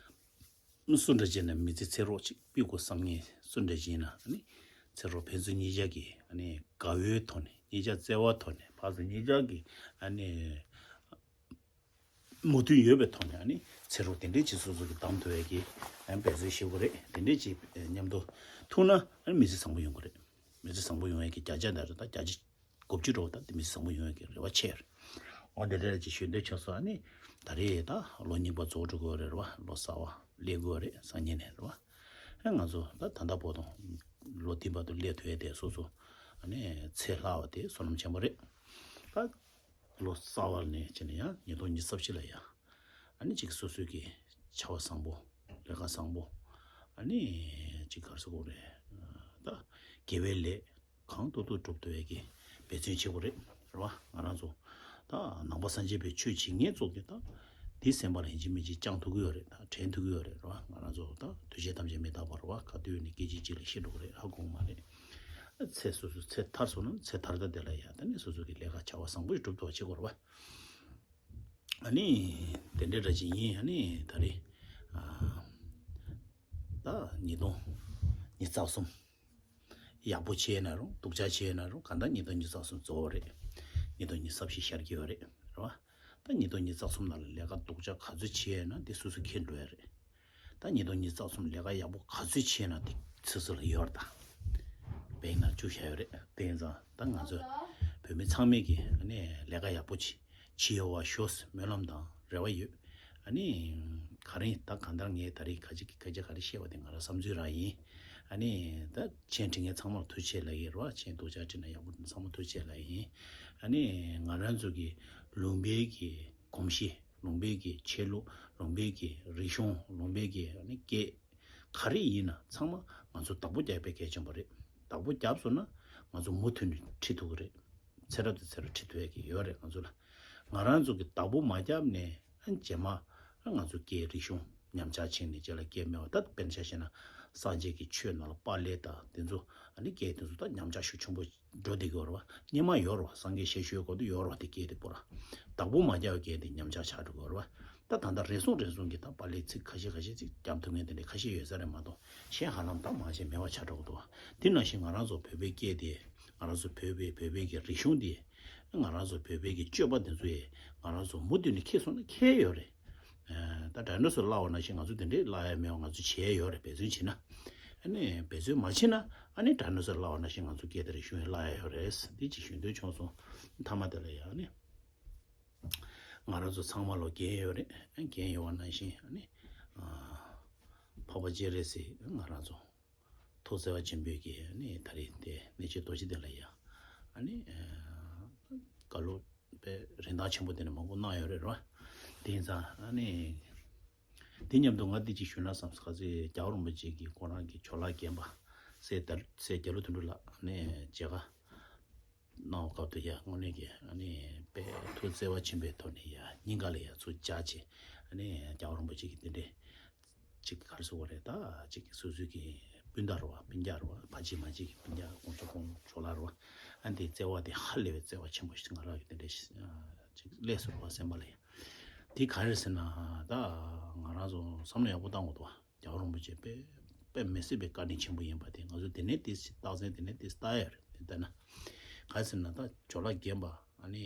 སུ་འདྲ་བྱས་ན་མི་ཚེ་ཚེ་རོགས་གཅིག་སྤུད་དགོས་བསམ་མཁན་སུ་འདྲ་བྱས་ན་ཨ་ནི་ཚེ་རོགས་ཕན་ཚུན་གཉིས་ཆ་གི་ཨ་ནི་དགའ་བོའི་ཐོག་ནས་གཉིས་ཆ་བརྩེ་བ་ཐོག་ནས་ཕར་ཚུར་གཉིས་ཆ་གི་ཨ་ནི་མོས་མཐུན་ཡོད་པའི་ཐོག་ནས་ཨ་ནི་ཚེ་རོགས་དེ་འདྲས་ཅིག་སོ་སོ་གི་བདམས་ཐུབ་ཡས་ཀྱི་ཨ་ནི་འབད་བརྩོན་བྱེད་དགོས་རེད། དེ་འདྲས་ཅིག་མཉམ་དུ་ཐུག་ན་ཨ་ནི་མི་ཚེ་བཟང་པོ་ཡོང་གི་རེད། མི་ཚེ་བཟང་པོ་ཡོང་ཡས་ཀྱི་བརྒྱ་ཆ་ད་རེད། ད་བརྒྱ་ཆ་དགུ་བཅུ་འགྲོ་བ་ད་དེ་མི་ཚེ་བཟང་པོ་ཡོང་ཡས་ཀྱི་རེ་བ་ཆེ་རེད། འོ་དེ་འདྲ་ཅིག་ཞུ་འདོད་ཆགས་སོང་། ཨ་ནི་ད་རེས་ད་ལོ་རྙིང་པ་རྫོགས་འགྲོ་གི་ཡོད་རེད་བ། ལོ་གསར་པ་སླེབས་ཀྱི་ཡོད་རེད། སང་ཉིན་ནས་རེད་བ། ཨ་ང་ཚོ་ད་ད་ལྟ་བར་དུ་ལོ་འདི་བར་དུ་སླེབས་ཐུབ་ཡས་དེ་སོ་སོ་ཨ་ནི་ཚེ་ལྷག་པ་དེ་བསོད་ནམས་ཆེན་པོ་རེད། ད་ལོ་གསར་པ་ནས་བྱས་ནས་ཡང་ཉིས་སྟོང་ཉི་ཤུ་རྩ་བཞི་ལ་ཡ་ཨ་ནི་ཅིག་སོ་སོའི་གི་བྱ་བ་བཟང་པོ་ལས་ཀ་བཟང་པོ་ཨ་ནི་ཅིག་ག་རེ་ཟེར་དགོས་རེད། ད་དགེ་བའི་ལས་གང་ཐུབ་ཐུབ་སྒྲུབ་ཐུབ་ཡས་ཀྱི་འབད་བརྩོན་བྱེད་དགོས་རེད། རེད་བ། ང་རང་ཚོ་ད་ནང་པ་སངས་རྒྱས་པའི་ཆོས་བྱེད་མཁན་ཚོ་གི་ད་འདི་སེམས་པ་ལ་ཡིན་གཅིག་མིན་གཅིག་བཅངས་ཐུབ་ཀྱི་ཡོད་རེད། ད་དྲན་ཐུབ་ཀྱི་ཡོད་རེད། རེད་བ། ང་རང་ཚོ་ད་འདུས་བྱས་ཐམས་ཅད་མི་རྟག་པ་རེད་བ། ག་དུས་ཡིན་ནའི་སྐད་ཅིག་གཅིག་ལ་ཤི་འགྲོ་གི་རེད། ཧ་གོ་གི་མ་རེད། ཚེ་སོ་སོ་ཚེ་ཐར་སོང་ན་ཚེ་ཐར་ད་དེ་ལ་ཡ་ད་ནི་སོ་སོ་གི་ལས་ཀ་བྱ་བ་བཟང་པོ་ཞིག་སྒྲུབ་ཐུབ་པ་བྱེད་དགོས་རེད་བ། ཨ་ནི་དེ་འདྲའི་འདྲ་ཅིག་ཡིན། ཨ་ནི་ད་རེས་ཨ་ད་ཉིས་སྟོང་ཉི་ཤུ་རྩ་གསུམ་ཡག་པོ་བྱས་ན་རུང་སྡུག་ཅག་བྱས་ན་རུང་གང་ལྟར་ཉིས་སྟོང་ཉི་ཤུ་རྩ་གསུམ་རྫོགས་པ་རེད། ཉིས་སྟོང་ཉི་ཤུ་རྩ་བཞི་ཤར་གྱི་ཡོད་རེད། རེད་བ། ད་ཉིས་སྟོང་ཉི་ཤུ་རྩ་གསུམ་ནང་ལ་ལས་ཀ་སྡུག་ཅག་ག་ཚོད་བྱས་ན་དེ་སོ་སོ་འཁྱེར་འགྲོ་ཡ་རེད། ད་ཉིས་སྟོང་ཉི་ཤུ་རྩ་གསུམ་ལས་ཀ་ཡག་པོ་ག་ཚོད་བྱས་ན་དེ་སོ་སོ་ལ་ཡོད་རེད། ད་བེང་ནང་བཅུག་བཞག་ཡོད་རེད། དེ་ཡིན་ཙང་ད་ང་ཚོ་བོད་མི་ཚང་མས་ཀྱི་ཨ་ནི་ལས་ཀ་ཡག་པོ་བྱེད་བྱེད་ཡོང་བ་ཤོག་ཟེར་སྨོན་ལམ་དང་རེ་བ་ཡོད། ཨ་ནི་ག་རེ་ད་གང་ལྟར་ངས་ད་རེས་ག་ཅི་ག་ཅི་ག་རེ་བཤད་པ་དེ་ང་རང་བསམ་ཚུལ་རང་ཡིན། ཨ་ནི་ད་མཆན་འབྲི་མཁན་ཚང་མར་ཐུགས་རྗེ་ཆེ་ལབ་ཡིན། རེད་བ། མཆན་སྡུག་ཅག་བྲིས་ན་ཡག་པོ་འདུག་ཚང་མ་ཐུགས་རྗེ་ཆེ་ལབ་ཡིན། ཨ་ནི་ང་རང་ཚོ་གི་ལུང་པའི་གི་གོམས་གཤིས། ལུང་པའི་གི་ཆོས་ལུགས། ལུང་པའི་གི་རིག་གཞུང་། ལུང་པའི་གི་ཨ་ནི་སྐད། ག་རེ་ཡིན་ན་ཚང་མ་ང་ཚོ་བདག་པོ་རྒྱག་པའི་གལ་ཆེན་པོ་རེད། བདག་པོ་བརྒྱབ་སོང་ན་ང་ཚོ་མུ་མཐུད་ནས་ཁྲིད་ཐུབ་ཀྱི་རེད། ཚེ་རབས་དང་ཚེ་རབས་ཁྲིད་ཐུབ་ཡས་ཀྱི་ཡོད་རེད་ང་ཚོ་ལ། ང་རང་ཚོ་གི་བདག་པོ་མ་བརྒྱབ་ནས་ཨ་རྗེས་མ་ང་ཚོ་སྐད་རིག་གཞུང་ཉམས་ཆག་ཕྱིན་ནས་རྗེས་ལ་སྐད་མེད་པ། ད་དཔེར་ན་ཆ་བཞག་ན་སངས་རྒྱས་ཀྱི་ཆོས་ནང་ལ་པཱ་ལི་དང་དེ་ཚོ་ཨ་ནི་སྐད་དེ་ཚོ་ད་ཉམས་ཆག་ཤུགས་ཆེན་པོ་འགྲོ་བསྡད་ཀྱི་ཡོད་རེད་བ། སྔོན་མ་ཡོད་རེད་བ། སངས་རྒྱས་ཞལ་བཞུགས་སྐབས་དུ་ཡོད་རེད་བ། དེ་སྐད་དེ་པོ་ར། བདག་པོ་མ་བརྒྱབ་པའི་སྐད་དེ་ཉམས་ཆག་ཆགས་འགྲོ་གི་ཡོད་རེད་བ། ད་ད་ལྟ་རེ་ཟུང་རེ་ཟུང་གི་ད་པཱ་ལིའི་ཚིག་ཁ་ཤས་ཁ་ཤས་ཅིག་རྒྱབ་ཐུབ་མཁན་དེ་འདྲ་ཁ་ཤས་ཡོད་ས་རེད་མ་གཏོགས། གཞན་ཧ་ལམ་ད་མང་ཆེ་མེད་པ་ཆགས་འགྲོ་གི་འདུག་དེ་ནང་བཞིན་ང་རང་ཚོ་བོད་པའི་སྐད་དེ། ང་རང་ཚོ་བོད་པའི་བོད་པའི་གི་རིག་གཞུང་དེ། ང་རང་ཚོ་བོད་པའི་གི་སྤྱོད་པ་དེ་ཚོ་ཡིས་ང་རང་ཚོ་མུ་མཐུད་ནས་ཁྱེར་སོང་ན་ཁྱེར་ཡོད་རེད། ཨ། ད་ཌའི་ནོ་སར་བརླགས་པ་ནང་བཞིན་ང་ཚོ་དེ་འདྲས་བརླག་ཡ་མེད་པ་ང་ཚོ་བྱས་ཡོད་རེད། འབད་བརྩོན་བྱས་ན། ཨ་ནི་འབད་བརྩོན་མ་བྱས་ན། ཨ་ནི་ཌའི་ནོ་སར་བརླགས་པ་ནང་བཞིན་ང་ཚོ་སྐད་དེ་རིག་གཞུང་ཡང་བརླག་ཡ་ཡོད་རེད། འདི་ཅིག་ཞུ་འདོད་བྱུང་སོང་། མཐའ་མ་དེ་ལ་ཡང་ཨ་ནི། ང་རང་ཚོ་ཚང་མ་ལོ་རྒན་ཡོད་རེད། རྒན་ཡོད་པ་ནང་བཞིན་ཨ་ནི། ཨ། འཕགས་པ་སྤྱན་རས་གཟིགས་ང་རང་ཚོ་ཐུགས་བརྩེ་བ་ཆེན་པོས་ཀྱིས་ཨ་ནི་ད་རེས་དེ་གནས་ཆེན་རྡོ་རྗེ་གདན་ལ་ཡ། ཨ་ནི། ཨ། བཀའ་སློབ་དཔེ་རིན་ཐང་ཆེན་པོ་དེ་འདྲ་མང་པོ་གནང་ཡོད་རེད་རོ། དེ་ཡིན་ཙང་ཨ་ནི། དེ་མཉམ་དུ་ང་འདི་ཅིག་ཞུས་ན་བསམ་སོང་། ག་ཚོད་རྒྱལ་བ་རིན་པོ་ཆེ་གིས་ཁོ་རང་གི་ཇོ་ལགས་རྒན་པ་སྲས་དར་སྲས་རྒྱ་ལོ་དོན་གྲུབ་ལགས་ནས་མཇལ་ཁ་གནང་བའི་སྐབས་དུ་ཡ། དངོས་གནས་ཀྱི་ཨ་ནི་དཔེ་ཐུགས་བརྩེ་བ་ཆེན་པོའི་ཐོག་ནས་ཡ་སྙིང་ག་ལ་ཡ་ཚུར་བཅར་བྱས། ཨ་ནི་རྒྱལ་བ་རིན་པོ་ཆེ་གིས་དེ་འདྲས་ཅིག་ག་རེ་ཟེར་དགོས་རེད། ད་ཅིག་སོ་སོའི་གི་སྤུན་ཟླ་རེད་བ། སྤུན་ཀྱག་རེད་བ། ཕ་གཅིག་མ་གཅིག་གི་སྤུན་ཀྱག་དགོངས་ཞུ་དགོངས་ཇོ་ལགས་རེད་བ། ཨ་ནི་དེ་བརྩེ་བ་དེ་ཧ་ལས་པའི་བརྩེ་བ་ཆེན་པོ་ཞིག་ང་རང་གི་དེ་འདྲས་ཅིག་སླེབས་སོང་རེད་བ་སེམས་པ་ལ་ཡ། དེ་ག་རེ་ཟེར་ན། ད་ང་རང་ཚོ་བསམ་བློ་ཡག་པོ་བཏང་དགོས་འདུག་བ། རྒྱལ་བ་རིན་པོ་ཆེ་དཔེ་དཔེ་མི་སྲིད་པའི་བཀའ་དྲིན་ཆེན་པོ་ཡིན་པ་དེ་ང་ཚོ་དེ་ནས་དེ་རྟགས་མཚན་དེ་ནས་དེ་ལྟ་ཡ་རེད། དེ་ལྟ་ན། ག་རེ་ཟེར་ན། ད་ཇོ་ལགས་རྒན་པ་ཨ་ནི་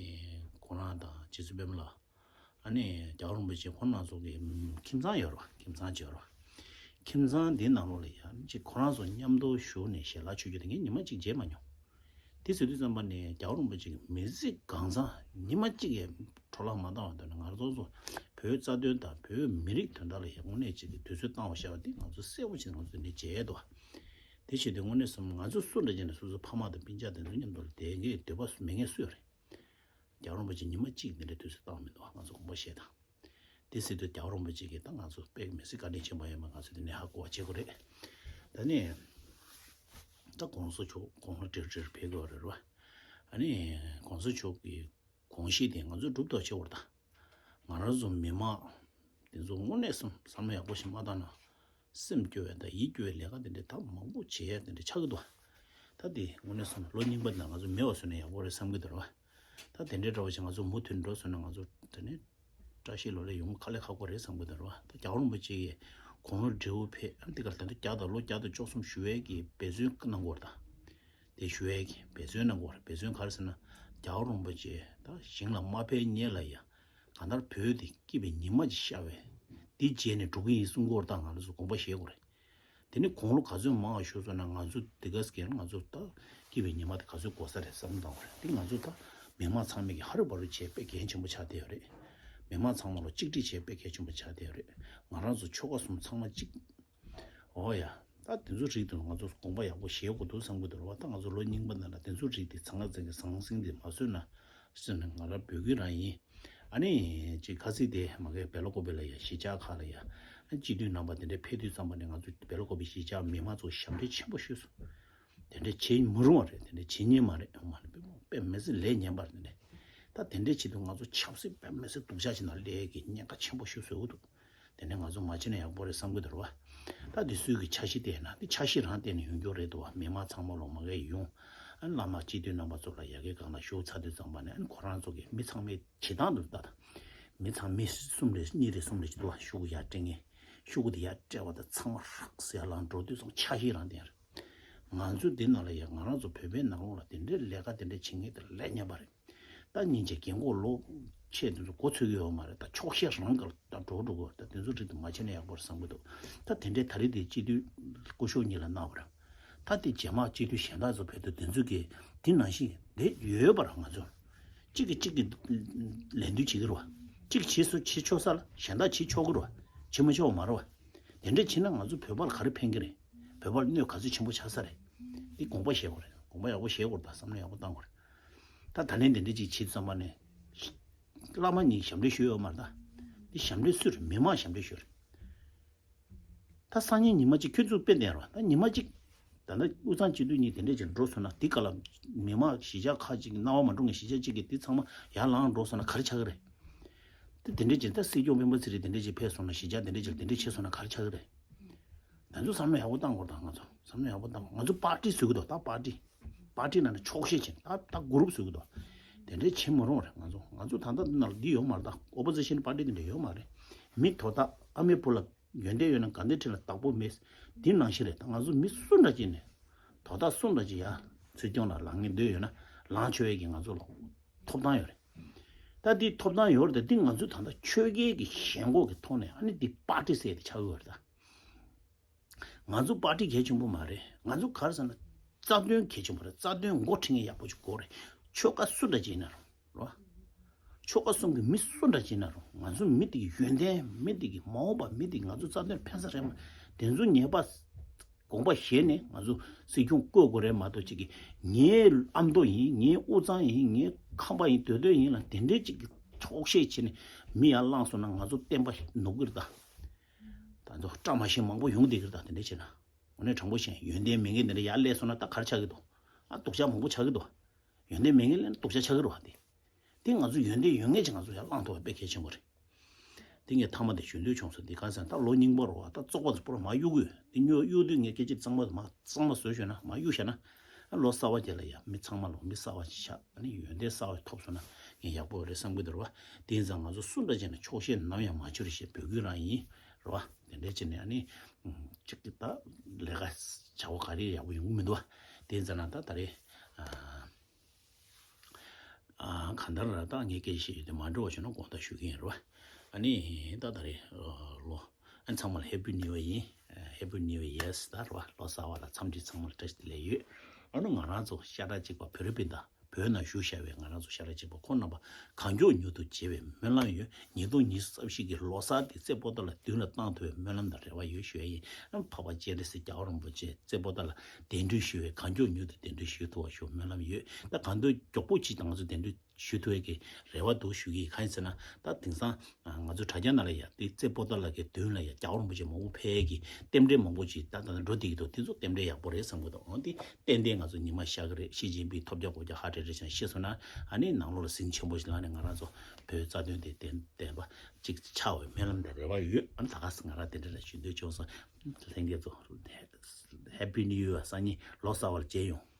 ཁོ་རང་དང་རྗེ་བཙུན་པད་མ་ལགས། ཨ་ནི་རྒྱལ་བ་རིན་པོ་ཆེ་ཁོང་རྣམ་ཚོ་གི་ཁྱིམ་ཚང་ཡོད་རེད་བ། ཁྱིམ་ཚང་ཅིག་ཡོད་རེད་བ། ཁྱིམ་ཚང་འདི་ནང་ལོགས་ལ་ཡང་ཅིག་ཁོ་རང་ཚོ་མཉམ་དུ་བཞུགས་ནས་ཞལ་ལག་མཆོད་རྒྱུ་དེ་ངས་ཉི་མ་གཅིག་མཇལ་མ་མྱོང་། དེ་ཟེར་དུས་ཙམ་པ་ནས་རྒྱལ་བ་རིན་པོ་ཆེ་གི་མི་ཚེ་གང་ཚང་ཉི་མ་གཅིག་ཡང་འཕྲོ་བརླག་མ་བཏང་བ་དེ་ནི་ང་ཚོ་ཚོ་བོད་རྩ་དོན་དང་བོད་མི་རིགས་དོན་དག་ལ་ཡང་དངོས་གནས་ཅིག་གི་དུས་ཚོད་བཏང་བ་བྱས་པ་དེ་ང་ཚོ་གསལ་པོ་ཅིག་ང་ཚོ་འདི་ནས་མཇལ་ཡས་འདུག་དེ་བྱེད་དུས་དངོས་གནས་སམ་ང་ཚོ་སུ་འདྲ་བྱས་ནས་སོ་སོ་ཕ་མ་དང་སྤུན་ཀྱག་དེ་ཚོ་མཉམ་དུ་ལ་བསྡད་མཁན་འདོད་པ་མེད་མཁན་སུ་ཡོད་རེད། རྒྱལ་བ་རིན་པོ་ཆེ་ཉི་མ་གཅིག་འདི་འདྲའི་དུས་ཚོད་བཏང་མི་འདུག་ང་ཚོ་དགོངས་པ་བཞེས་དང་། དེ་ཟེར་དུས་རྒྱལ་བ་རིན་པོ་ཆེ་གིས་ད་ང་ཚོ་དཔེ་མི་སྲིད་བཀའ་དྲིན་ཆེན་པོ་ཡོད་མ་ང་ཚོ་འདི་ནས་ཧ་གོ་བ་བྱེད་དགོས་རེད། ད་ནི། ད་གོང་ས་མཆོག་དགུང་ལོ་བགྲེས་བགྲེས་ཕེབས་དགོས་རེད་རོ། ཨ་ནི་གོང་ས་མཆོག་གི་དགོངས་གཞི་དེ་ང་ཚོས་སྒྲུབ་ཐུབ་བྱེད་དགོས་རེད་ད། ང་རང་ཚོ་མི་མང་དེ་ཚོ་དངོས་གནས་སམ་བསམ་བློ་ཡག་པོ་ཞིག་མ་བཏང་ན། སེམས་སྐྱོ་བའི་དང་ཡིད་སྐྱོ་བའི་ལས་ཀ་དེ་འདྲའི་ད་མང་པོ་བྱེད་ཡ་དེ་འདྲ་ཆགས་ཀྱི་འདུག་ད་དེ་དངོས་གནས་སོང་ན་ལོ་རྙིང་པ་འདི་ང་ཚོ་མེད་པ་བཟོས་ན་ཡག་པོ་རེད་བསམ་གྱི་འདུག་ར། ད་དེ་འདྲའི་འདྲ་བ་ཞིག་ང་ཚོ་མུ་མཐུད་འགྲོ་སོང་ན་ང་ཚོ་དེ་ནས་བཀྲ་ཤིས་ལོ་ལེགས་ཡོང་གི་ཁ་ལས་ཁག་པོ་རེད་བསམ་གྱི་འདུག་ར། ད་རྒྱལ་བ་རིན་པོ་ཆེ་གིས་དགུང་ལོ་བགྲེས་པོ་ཕེབས་ཨ་འདི་གར་ད་ལྟ་བརྒྱ་དང་ལོ་བརྒྱ་དང་བཅུ་གསུམ་བཞུགས་ཡས་ཀྱི་འབད་བརྩོན་གནང་དགོས་རེད་ད། དེ་ཞུ་ཡས་ཀྱི་འབད་བརྩོན་གནང་དགོས་རེད། འབད་བརྩོན་ག་རེ་ཟེར་ན། རྒྱལ་བ་རིན་པོ་ཆེ་ད་ཞིང་ལ་མ་ཕེབས་སྔོན་ལ་ཡ། གང་ལྟར་བོད་དེ་སྐྱིད་པའི་ཉི་མ་ཅིག་ཤར་བས། འདི་རྗེས་ནས་འགྲོ་གི་ཡིན་གསུང་གི་ཡོད་རེད། ད་ང་རང་ཚོ་དགོངས་པ་བཞེས་དགོས་རེད། དེ་ནི་དགུང་ལོ་ག་ཚོད་མང་བ་བཞུགས་སོང་ན་ང་ཚོ་འདི་ག་སྐྱེས་ན་ང་ཚོ་ད་སྐྱིད་པའི་ཉི་མ་དེ་ག་ཚོད་འགོར་ས་རེད་བསམ་བློ་བཏང་དགོས་རེད། དེ་ང་ཚོ་ད་མི་མང་ཚང་མས་ཀྱི་ཧ་རུ་བ་རུ་བྱས་དཔེ་འགན་ཆེན་པོ་ཆགས་བསྡད་ཡོད་རེད། མི་མང་ཚང་མ་ལ་གཅིག་སྒྲིལ་བྱས་དཔེ་གལ་ཆེན་པོ་ཆགས་བསྡད་ཡོད་རེད། ང་རང་ཚོ་ཆོལ་ཁ་གསུམ་ཚང་མ་གཅིག་འོ་ཡ། ད་དེ་ཚོ་རིགས་དེ་ང་ཚོ་དགོངས་པ་ཡག་པོ་བཞེས་དགོས་འདུག་བསམ་གྱི་འདུག་ར་བ། ད་ང་ཚོ་ལོ་རྙིང་པ་ནང་ལ་དེ་ཚོ་རིགས་དེ་ཚང་ང་ཚང་གི་ཟང་ཟིང་དེ་མ་བཟོས་ན་ཟེར་ནས་ང་རང་འབོད་སྐུལ་རང་ཡིན། ཨ་ནི་ཅིག་ཁ་སང་དེ་མ་གི་སྦེ་ལ་ཀོ་པེ་ལ་ཡ་གཞིས་ཆགས་ཁག་ལ་ཡ་སྤྱི་འཐུས་རྣམ་པ་དེ་འདྲ་ཕེབས་དུས་ཙམ་པ་ནས་ང་ཚོ་སྦེ་ལ་ཀོ་པེ་གཞིས་ཆགས་མི་མང་ཚོ་ཞབས་འདྲེན་ཆེན་པོ་ཞུས་སོང་། དེ་འདྲ་བྱེད་མི་རུང་བ་རེད། དེ་འདྲ་བྱེད་ཉན་མ་རེད། ཨ་མ་ནི་དཔེ་མི་སྲིད་ལས་ངན་པ་རེད། དེ་འདྲ་ད་དེ་འདྲ་བྱེད་དུས་ང་ཚོ་ཆབ་སྲིད་དཔེ་མི་སྲིད་སྡུག་ཅག་ཅིག་ནང་སླེབས་ཀྱི་ཉེན་ཁ་ཆེན་པོ་ཞིག་བཟོ་གི་འདུག་དེ་ནས་ང་ཚོ་མ་བྱེད་ན་ཡག་པོ་རེད་བསམ་གྱི་འདུག་ར་བ། ད་འདི་སུས་ཀྱི་འཆར་གཞི་བལྟས་ན་འདི་འཆར་གཞི་རང་བལྟས་ནས་ཡོང་རྒྱུ་རེད་འདུག་བ། མི་མང་ཚང་མ་ལོ་མ་གས་ཡོང་། ཨ་བླ་མ་སྤྱི་འཐུས་རྣམ་པ་ཚོ་ལ་ཡ་གི་སྒང་ལ་ཞུགས་ཚར་དུས་ཙམ་པ་ནས་ཨ་ཁོ་རང་ཚོ་གི་མི་ཚང་མའི་བྱེད་སྟངས་འདུག་ད་ད། མི་ཚང་མི་གསུམ་རེ་གཉིས་རེ་གསུམ་རེ་ཅིག་འདུག་བ། ཤོག་གུ་ཡར་སྤྲད་མཁན། ཤོག་གུ་དེ་ཡར་སྤྲད་པ་དང་ཚང་མ་རག་ཟེར་ལངས་འགྲོ་དུས་ཙམ་འཆར་གཞི་རང་བལྟས་ཡ་རེད། ང་ཚོ་འདི་ནང་ལ་ཡ་ང་རང་ཚོ་བོད་པའི་ནང་ལོགས་ལ་དེ་འདྲའི་ལས་ཀ་དེ་འདྲ་བྱེད་མཁན་དེ་ལས་ངན་པ་རེད། ད་སྙིང་རྗེ་རྒན་གོག་ལོ་ཆེ་དེ་ཚོ་མགོ་ཚོས་ཀྱི་ཡོད་མ་རེད། ད་ཆོག་ཤེས་རང་ག་ལ་ད་འགྲོ་འགྲོ་གི་ཡོད་རེད། ད་དེ་ཚོ་རིགས་དེ་མ་བྱས་ན་ཡག་པོ་རེད་བསམ་གྱི་འདུག་ད་དེ་འདྲའི་ད་རེས་དེ་སྤྱི་འཐུས་སྐུ་ཞབས་གཉིས་ལ་གནང་བ་རེད། ད་དེ་རྗེས་མ་སྤྱི་འཐུས་གཞན་དག་ཚོ་ཕེབས་དུས་དེ་ཚོ་གིས་དེ་ནང་བཞིན་དེ་ཡོད་པ་རེད། ང་ཚོ་གཅིག་གིས་གཅིག་གི་ལད་ཟློས་བྱེད་ཀྱི་རེད་བ། གཅིག་བྱེད་སུ་བྱེད་ཆོག་ས་ལ་གཞན་དག་བྱེད་ཆོག་གི་རེད་བ། བྱེད་མ་ཆོག་པ་མ་རེད་བ། དེ་འདྲ་བྱས་ན་ང་ཚོ་བོད་པ་ལ་ག་རེ་ཕན་གྱི་རེད། བོད་པ་ལ་གནོད་ག་ཚོད་ཆེན་པོ་ཆགས་ས་རེད། འདི་དགོངས་པ་བཞེས་དགོས་རེད། དགོངས་པ་ཡག་པོ་བཞེས་དགོས་རེད། ད་བསམ་བློ་ཡག་པོ་བཏང་དགོས་རེད། ད་ད་ལན་དེ་འདྲ་ཅིག་བྱེད་དུས་ཙམ་པ་ནས་བླ་མ་གཉིས་ཞབས་འདྲེན་ཞུས་ཡོད་མ་རེད་ད། འདི་ཞབས་འདྲེན་སུ་རེད། མི་མང་ཞབས་འདྲེན་ཞུས་རེད། ད་སང་ཉིན་ཉི་མ་གཅིག་ཁྱོད་ཚོ་དཔེ་བསྟན་རོགས། ད་ཉི་མ་གཅིག་ད་ལྟ་དབུས་གཙང་སྤྱི་འཐུས་གཉིས་དེ་འདྲས་ཅིག་འགྲོ་སོང་ན་འདི་ག་ལ་མི་མང་གཞིས་ཆགས་ཁག་ཅིག་གི་སྣང་བ་མ་འགྲོ་མཁན་གཞིས་ཆགས་གཅིག་གི་འདི་ཚང་མ་ཡར་ལངས་འགྲོ་སོང་ན་ག་རེ་ཆགས་ཀྱི་རེད། དེ་དེ་འདྲས་ཅིག་ད་སྲིད་སྐྱོང་སྤེན་པ་ཚེ་རིང་དེ་འདྲས་ཅིག་ཕེབས་སོང་ན་གཞིས་ཆགས་དེ་འདྲས་ཅིག་དེ་འདྲས་བྱས་སོང་ན་ག་རེ་ཆགས་ཀྱི་རེད། ང་ཚོ་བསམ་བློ་ཡག་པོ་བཏང་དགོས་ད། ང་ཚོ་བསམ་བློ་ཡག་པོ་བཏང་། ང་ཚོ་པར་ཏི་བཟོ་གི་འདུག་ད་པར་ཏི། པར་ཏི་ནང་ནས་ཆོག་ཤེས་བྱེད། ད་ད་གུ་རུབ་བཟོ་གི་འདུག་དེ་འདྲས་བྱེད་མི་རུང་བ་རེད། ང་ཚོ་ང་ཚོ་ད་ལྟ་འདི་ནང་ལ་འདི་ཡོད་མ་རེད། ད་ཨོ་པོ་ཟི་ཤན་པར་ཏི་དེ་འདྲས་ཡོད་མ་རེད། མི་དོ་བདག་ཨ་མའི་བུ་ལ་ཡོན་ཏན་ཡོད་ན་དགའ་ལྡན་ཁྲི་ལ་བདག་པོ་མེད། འདི་ནང་བཞིན་རེད། ད་ང་ཚོ་མི་སུ་འདྲ་ཅིག་ནས་དོ་བདག་སུ་འདྲ་ཅིག་ཡ་ཚུལ་སྐྱོང་ལ་ལངས་ངེས་འདོད་ཡོད་ན་ལངས་ཆོག་ཡས་ཀྱི་ང་ཚོ་ལ་ཐོབ་ཐང་ཡོད་རེད། ད་འདི་ཐོབ་ཐང་ཡོད་རེད། ད་འདི་ང་ཚོས་ད་ལྟ་ཆོས་རྒྱལ་གྱི་ཞེན་ཁོག་གི་ཐོག་ནས་ཨ་ནི་འདི་པར་ཏི་ཟེར་ཏེ་ཆགས་ཡོད་རེད་ད། ང་ཚོ་པར་ཏི་གལ་ཆེན་པོ་མ་རེད། ང་ཚོ་ག་རེ་ཟེར་ན་རྩ་དོན་གལ་ཆེན་པོ་རེད། རྩ་དོན་འགོ་ཁྲིད་མཁན་ཡག་པོ་ཅིག་དགོས་རེད། ཆོལ་ཁ་སུ་འདྲ་ཅིག་ཡིན་ན་རུང་རོ། ཆོལ་ཁ་གསུམ་གྱི་མི་སུ་འདྲ་ཅིག་ཡིན་ན་རུང་ང་ཚོ་མི་དེ་གི་ཡོན་ཏན་མི་དེ་གི་མ་འོངས་པ་མི་དེ་གི་ང་ཚོ་རྩ་དོན་ཕན་ས་རེད་མ། དེ་ཚོ་ཉེས་པ་དགོངས་པ་བཞེས་ནས་ང་ཚོ་སྲིད་སྐྱོང་བསྐོ་དགོས་རེད་མ་གཏོགས་ཅིག་གི་ངའི་ཨ་མདོ་ཡིན། ངའི་དབུས་གཙང་ཡིན། ངའི་ཁམས་པ་ཡིན། མདོ་སྟོད་ཡིན་ལ་དེ་འདྲའི་ཅིག་གི་འཁྱོག་བཤད་བྱས་ནས་མི་ཡར་བླངས་སོང་ན་ང་ཚོ་བསྟན་པ་ནུབ་གི་རེད་ད། ད་ཚོ་བཀྲ་མ་ཤིས་མང་པོ་ཡོང་བསྡད་ཀྱི་རེད་ད། དེ་འདྲ་བྱས་ན་འོ་ནས་དྲང་པོ་བཤད་ཡོན་ཏན་མེད་མཁན་དེ་འདྲ་ཡར་སླེབས་སོང་ན་ད་ག་རེ་ཆགས་ཀྱི་འདུག་ཨ་སྡུག་ཅག་མང་པོ་ཆགས་ཀྱི་འདུག་ཡོན་ཏན་མེད་མཁན་སླེབས་ན་སྡུག་ཅག་ཆགས་ཀྱི་རེད་བ། དེ་དེ་ང་ཚོ་ཡོན་ཏན་ཡོད་མཁན་ཅིག་ང་ཚོ་ཡར་བླངས་ཐུབ་པ་དཔེ་གལ་ཆེན་པོ་རེད། དེ་ངས་མཐའ་མ་དེ་ཞུ་འདོད་བྱུང་སོང་། དེ་ག་ཟེར་ན་ད་ལོ་རྙིང་པ་རེད་བ། ད་བཙོག་པ་ཚོ་པུ་ར་མར་གཡུག་གི་ཡོད། དེ་གཡུག་གཡུག་དུས་ངས་སྐད་ཆ་གཙང་མ་མར་གཙང་མ་བཟོས་ཞོར་ན་མར་གཡུག་བཞག་ན། ཨ་ལོ་གསར་བ་དེ་ལ་ཡ་མི་ཚང་མ་ལོ་མི་གསར་བ་ཞིག་ཆགས། ཨ་ནི་ཡོན་ཏན་གསར་བ་ཐོབ་སོང་ན་ངས་ཡག་པོ་རེད་བསམ་གྱི་འདུག་རེད་བ། དེ་ཡིན་ཙང་ང་ཚོ་སུ་འདྲ་བྱས་ན་ཆོག་ཤེས་ནམ་ཡང་མ་བྱུང་རེད་ཞེས་འབོད་སྐུལ་རང་ཡིན། རེད་བ། དེ་འདྲ་བྱས་ནས་ཨ་ནི་ཅིག་གི་ད་ལས་ཀ་བྱ་བ་ག་རེ་ཡག་པོ་ཡོང་གི་མི་འདུག་བ། དེ་ཡིན་ཙང་ན་ད་ད་རེས་ཨ། ཨ། གང་ལྟར་ད་ངས་སྐད་ཆ་བཤད་ཡོད་དེ་མ་འགྲོ་བ་བྱུང་ན་དགོངས་དག་ཞུ་གི་ཡིན་རོ། ཨ་ནི་ད་ད་རེས་ལོ་ཨ་ཚང་མ་ལ་Happy New Year ཡིན། Happy New Year yes ད་རོ། ལོ་གསར་བ་ལ་འཚམས་འདྲི་ཚང་མ་ལ་བཀྲ་ཤིས་བདེ་ལེགས་ཡོད། ཨ་ནི་ང་རང་ཚོ་ཤ་ཁྲག་གཅིག་པ་བོད་རིགས་སྤུན་ཟླ་བོད་ནང་བཞུགས་བཞག་པའི་ང་རང་ཚོ་ཤ་ཁྲག་གཅིག་པ་ཁོང་རྣམ་པ་གང་མགྱོགས་མྱུར་དུ་མཇལ་བའི་སྨོན་ལམ་ཡོད། ཉིས་སྟོང་ཉི་ཤུ་རྩ་བཞི་གི་ལོ་གསར་དེ་རྩེ་པོ་ཏ་ལ་མདུན་ལ་བཏང་ཐུབ་པའི་སྨོན་ལམ་དང་རེ་བ་ཡོད་ཞུ་ཡ་ཡིན། འཕགས་པ་སྤྱན་རས་གཟིགས་རྒྱལ་བ་རིན་པོ་ཆེ་རྩེ་པོ་ཏ་ལ་གདན་འདྲེན་ཞུ་བའི་གང་མགྱོགས་མྱུར་དུ་གདན་འདྲེན་ཞུ་ཐུབ་པ་ཞུ་སྨོན་ལམ་ཡོད། ད་གང་འདོད་མགྱོགས་པོ་ཅིག་དང་ང་ཚོ་གདན་འདྲེན་ཞུ་ཐུབ་ཡས་ཀྱི་རེ་བ་འདུག་ཞུ་གི་ཡིན། གང་ཡིན་ཟེར་ན་ད་དེང་སང་ང་ཚོ་དྲ་རྒྱ་ནང་ལ་ཡ་དེ་རྩེ་པོ་ཏ་ལ་གི་མདུན་ལ་ཡ་རྒྱལ་བ་རིན་པོ་ཆེ་མང་པོ་ཕེབས་ཡས་ཀྱི་རྟེན་འབྲེལ་མང་པོ་ཅིག་ད་ད་འགྲོ་བསྡད་ཀྱི་འདུག་དེ་ཚོ་རྟེན་འབྲེལ་ཡག་པོ་རེད་བསམ་གི་འདུག་འོ་དེ་ཏན་ཏན་ང་ཚོ་ཉི་མ་ཤར་གི་རེད། ཞི་ཅིན་ཕིང་ཐོབ་རྒྱག་སྒོ་རྒྱག་ཧ་ཏྲེ་ཏྲེ་བྱས་ཤི་སོང་ན་ཨ་ནི་ནང་ལོགས་ལ་ཟིང་ཆེན་པོ་ཞིག་ལངས་ནས་ང་རང་ཚོ་བོད་རྩ་དོན་དེ་བདེན་བདེན་པ་ཅིག་ཆགས་པའི་སྨོན་ལམ་དང་རེ་བ་ཡོད། ཨ་ནི་ད་ག་སེ་ང་རང་དེ་འདྲ་ལ་ཞུ་འདོད་བྱུང་སོང་། ལྷན་རྒྱས་ཚོ་Happy New Year སང་ཉིན་ལོ་གསར་བ་ལ་མཇལ་ཡོང་།